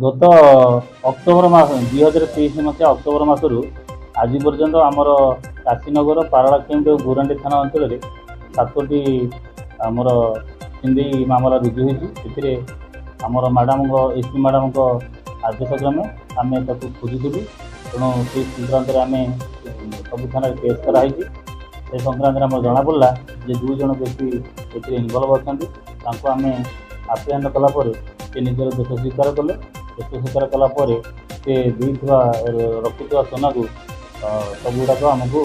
ଗତ ଅକ୍ଟୋବର ମାସ, 2023 ମସିହା ଅକ୍ଟୋବର ମାସରୁ ଆଜି ପର୍ଯ୍ୟନ୍ତ ଆମର କାଶୀନଗର, ପାରଳାଖେମୁଣ୍ଡି ଓ ଗୁରାଣ୍ଡି ଥାନା ଅଞ୍ଚଳରେ ସାତୋଟି ଆମର ଛିନ୍ଦେଇ ମାମଲା ରୁଜୁ ହୋଇଛି। ସେଥିରେ ଆମର ମ୍ୟାଡ଼ାମଙ୍କ, ଏସ୍ ପି ମ୍ୟାଡ଼ାମଙ୍କ ଆଦେଶ କ୍ରମେ ଆମେ ତାକୁ ଖୋଜୁଥିଲୁ। ତେଣୁ ସେଇ ସଂକ୍ରାନ୍ତରେ ଆମେ ସବୁ ଥାନାରେ କେସ୍ କରାହେଇଛି। ସେ ସଂକ୍ରାନ୍ତରେ ଆମର ଜଣାପଡ଼ିଲା ଯେ ଦୁଇ ଜଣ ବ୍ୟକ୍ତି ଏଥିରେ ଇନଭଲ୍ଭ ଅଛନ୍ତି। ତାଙ୍କୁ ଆମେ ଆପ୍ରିହେଣ୍ଡ କଲା ପରେ ସେ ନିଜର ଦୋଷ ସ୍ୱୀକାର କଲେ। ଦୋଷ ସ୍ୱୀକାର କଲା ପରେ ସେ ଦେଇଥିବା, ରଖିଥିବା ସୁନାକୁ ସବୁଗୁଡ଼ାକ ଆମକୁ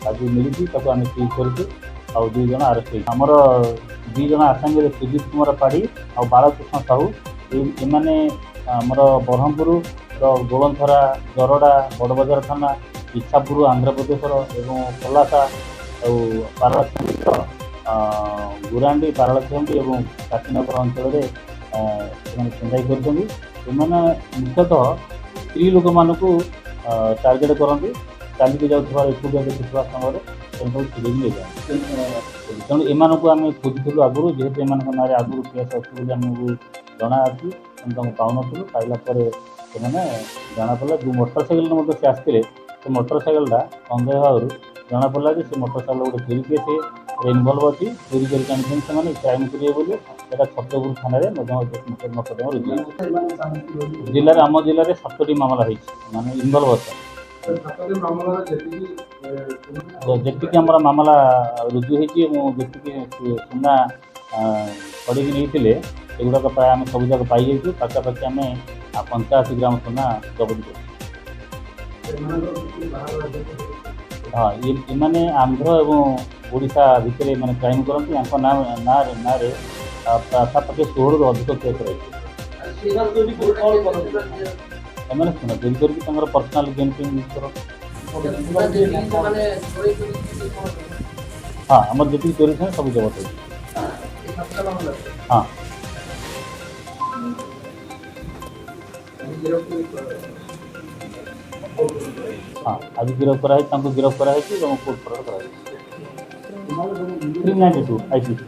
ଆଜି ମିଳିଛି। ତାକୁ ଆମେ ସିଜ୍ କରିଛୁ ଆଉ ଦୁଇ ଜଣ ଆରେଷ୍ଟ ହେଇଛି। ଆମର ଦୁଇ ଜଣ ଆସାମୀରେ ସୁଜିତ କୁମାର ପାଢ଼ୀ ଆଉ ବାଳକୃଷ୍ଣ ସାହୁ। ଏମାନେ ଆମର ବ୍ରହ୍ମପୁରର ଗୋଳନ୍ଥରା, ଜରଡ଼ା, ବଡ଼ବଜାର ଥାନା, ଇଚ୍ଛାପୁର ଆନ୍ଧ୍ରପ୍ରଦେଶର ଏବଂ ପଲାସା ଆଉ ପାରଳାଖେମୁଣ୍ଡିର ଗୁରାଣ୍ଡି, ପାରଳାଖେମୁଣ୍ଡି ଏବଂ କାଶୀନଗର ଅଞ୍ଚଳରେ ସେମାନେ ଛିନ୍ଦାଇ କରିଛନ୍ତି। ଏମାନେ ମୁଖ୍ୟତଃ ସ୍ତ୍ରୀ ଲୋକମାନଙ୍କୁ ଟାର୍ଗେଟ୍ କରନ୍ତି। ଚାଲିକି ଯାଉଥିବା, ଏକୁଟିଆ ଦେଖୁଥିବା ସମୟରେ ସେମାନେ ସବୁ ଛିଣ୍ଡେଇକି ନେଇଯାଆନ୍ତି। ତେଣୁ ଏମାନଙ୍କୁ ଆମେ ଖୋଜୁଥିଲୁ ଆଗରୁ। ଯେହେତୁ ଏମାନଙ୍କ ନାଁରେ ଆଗରୁ କେସ୍ ଅଛି ବୋଲି ଆମକୁ ଜଣା ଅଛି, ଆମେ ତାଙ୍କୁ ପାଉନଥିଲୁ। ପାଇଲା ପରେ ସେମାନେ ଜଣାପଡ଼ିଲା, ଯେଉଁ ମୋଟର ସାଇକେଲରେ ମଧ୍ୟ ସେ ଆସିଥିଲେ, ସେ ମୋଟର ସାଇକେଲଟା ସନ୍ଦେହ ହେବାରୁ ଜଣାପଡ଼ିଲା ଯେ ସେ ମୋଟର ସାଇକେଲ ଗୋଟେ ଚୋରି କେସ୍ ଇନଭଲ୍ଭ ଅଛି। ଚୋରି କରିକି ଆଣିଛନ୍ତି ସେମାନେ କ୍ରାଇମ୍ କରିବେ ବୋଲି। ଏଇଟା ଛତ୍ରପୁର ଥାନାରେ ମଧ୍ୟ ମକଦ୍ଦମା ରୁଜୁ ହେଇଛି। ଜିଲ୍ଲାରେ, ଆମ ଜିଲ୍ଲାରେ ସାତୋଟି ମାମଲା ହେଇଛି, ମାନେ ଇନଭଲ୍ଭ ଅଛନ୍ତି। ସାତଟି ମାମଲାର ଯେତିକି ଯେତିକି ଆମର ମାମଲା ରୁଜୁ ହେଇଛି ଏବଂ ଯେତିକି ସୁନା ଛଡ଼େଇକି ନେଇଥିଲେ, ସେଗୁଡ଼ାକ ପ୍ରାୟ ଆମେ ସବୁ ଯାକ ପାଇଯାଇଛୁ। ପାଖାପାଖି ଆମେ 85 ଗ୍ରାମ ସୁନା ଜବତ କରିଛୁ। ସେମାନଙ୍କର କିଛି ବାହାର ରାଜ୍ୟକୁ ହଁ, ଏମାନେ ଆନ୍ଧ୍ର ଏବଂ ଓଡ଼ିଶା ଭିତରେ ଏମାନେ କ୍ରାଇମ୍ କରନ୍ତି। ୟାଙ୍କ ନାଁ ନାଁରେ ପାଖାପାଖି 16ରୁ ଅଧିକ କେସ୍ ରହିଛି। ଏମାନେ ସୁନା ଚୋରି କରିକି ତାଙ୍କର ପର୍ସନାଲ ଗେନ୍ ପାଇଁ ୟୁଜ୍ କରନ୍ତି। ସେମାନେ ଚୋରି କରିକି କଣ? ହଁ, ଆମର ଯେତିକି ଚୋରି ଥିଲା ସବୁ ଜବତ ହେଇଛି। ଏ ସାତଟା ମାମଲା? ହଁ। ଗିରଫ? ହଁ, ଆଜି ଗିରଫ କରାହେଇଛି। ତାଙ୍କୁ ଗିରଫ କରାହେଇଛି ଏବଂ କୋର୍ଟ ଫରୱାର୍ଡ଼ କରାଯାଇଛି। 392 ଆଇପିସି।